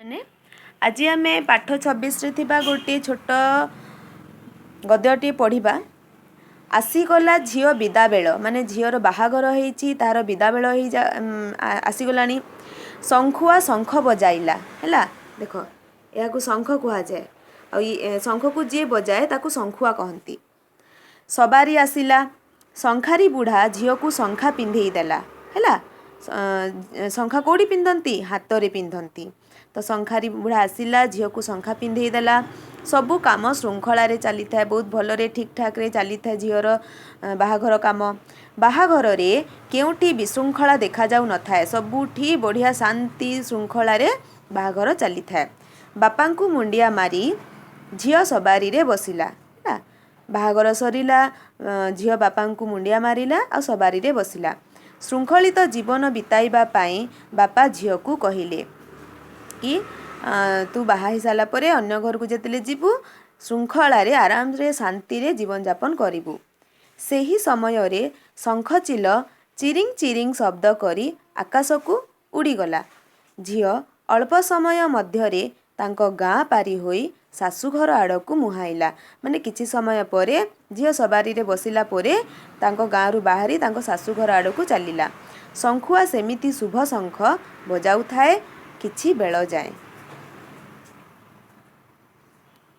ମାନେ ଆଜି ଆମେ ପାଠ 26ରେ ଥିବା ଗୋଟିଏ ଛୋଟ ଗଦ୍ୟଟିଏ ପଢ଼ିବା। ଆସିଗଲା ଝିଅ ବିଦାବେଳ, ମାନେ ଝିଅର ବାହାଘର ହେଇଛି, ତାହାର ବିଦାବେଳ ହେଇଯା ଆସିଗଲାଣି। ଶଙ୍ଖୁଆ ଶଙ୍ଖ ବଜାଇଲା। ହେଲା, ଦେଖ, ଏହାକୁ ଶଙ୍ଖ କୁହାଯାଏ ଆଉ ଶଙ୍ଖକୁ ଯିଏ ବଜାଏ ତାକୁ ଶଙ୍ଖୁଆ କହନ୍ତି। ସବାରି ଆସିଲା। ଶଙ୍ଖାରି ବୁଢ଼ା ଝିଅକୁ ଶଙ୍ଖା ପିନ୍ଧେଇ ଦେଲା। ହେଲା, ଶଙ୍ଖା କେଉଁଠି ପିନ୍ଧନ୍ତି? ହାତରେ ପିନ୍ଧନ୍ତି। ତ ଶଙ୍ଖାରି ବୁଢ଼ା ଆସିଲା, ଝିଅକୁ ଶଙ୍ଖା ପିନ୍ଧେଇ ଦେଲା। ସବୁ କାମ ଶୃଙ୍ଖଳାରେ ଚାଲିଥାଏ, ବହୁତ ଭଲରେ ଠିକ୍ ଠାକ୍ରେ ଚାଲିଥାଏ ଝିଅର ବାହାଘର କାମ। ବାହାଘରରେ କେଉଁଠି ବିଶୃଙ୍ଖଳା ଦେଖାଯାଉନଥାଏ, ସବୁଠି ବଢ଼ିଆ ଶାନ୍ତି ଶୃଙ୍ଖଳାରେ ବାହାଘର ଚାଲିଥାଏ। ବାପାଙ୍କୁ ମୁଣ୍ଡିଆ ମାରି ଝିଅ ସବାରିରେ ବସିଲା। ହେଲା, ବାହାଘର ସରିଲା, ଝିଅ ବାପାଙ୍କୁ ମୁଣ୍ଡିଆ ମାରିଲା ଆଉ ସବାରିରେ ବସିଲା। ଶୃଙ୍ଖଳିତ ଜୀବନ ବିତାଇବା ପାଇଁ ବାପା ଝିଅକୁ କହିଲେ କି ତୁ ବାହା ହେଇସାରିଲା ପରେ ଅନ୍ୟ ଘରକୁ ଯେତେବେଳେ ଯିବୁ, ଶୃଙ୍ଖଳାରେ ଆରାମରେ ଶାନ୍ତିରେ ଜୀବନଯାପନ କରିବୁ। ସେହି ସମୟରେ ଶଙ୍ଖଚିଲ ଚିରିଂ ଚିରିଂ ଶବ୍ଦ କରି ଆକାଶକୁ ଉଡ଼ିଗଲା। ଝିଅ ଅଳ୍ପ ସମୟ ମଧ୍ୟରେ ତାଙ୍କ ଗାଁ ପାରି ହୋଇ ଶାଶୁଘର ଆଡ଼କୁ ମୁହାଁଇଲା। ମାନେ କିଛି ସମୟ ପରେ ଝିଅ ସବାରିରେ ବସିଲା ପରେ ତାଙ୍କ ଗାଁରୁ ବାହାରି ତାଙ୍କ ଶାଶୁଘର ଆଡ଼କୁ ଚାଲିଲା। ଶଙ୍ଖୁଆ ସେମିତି ଶୁଭ ଶଙ୍ଖ ବଜାଉଥାଏ କିଛି ବେଳ ଯାଏଁ।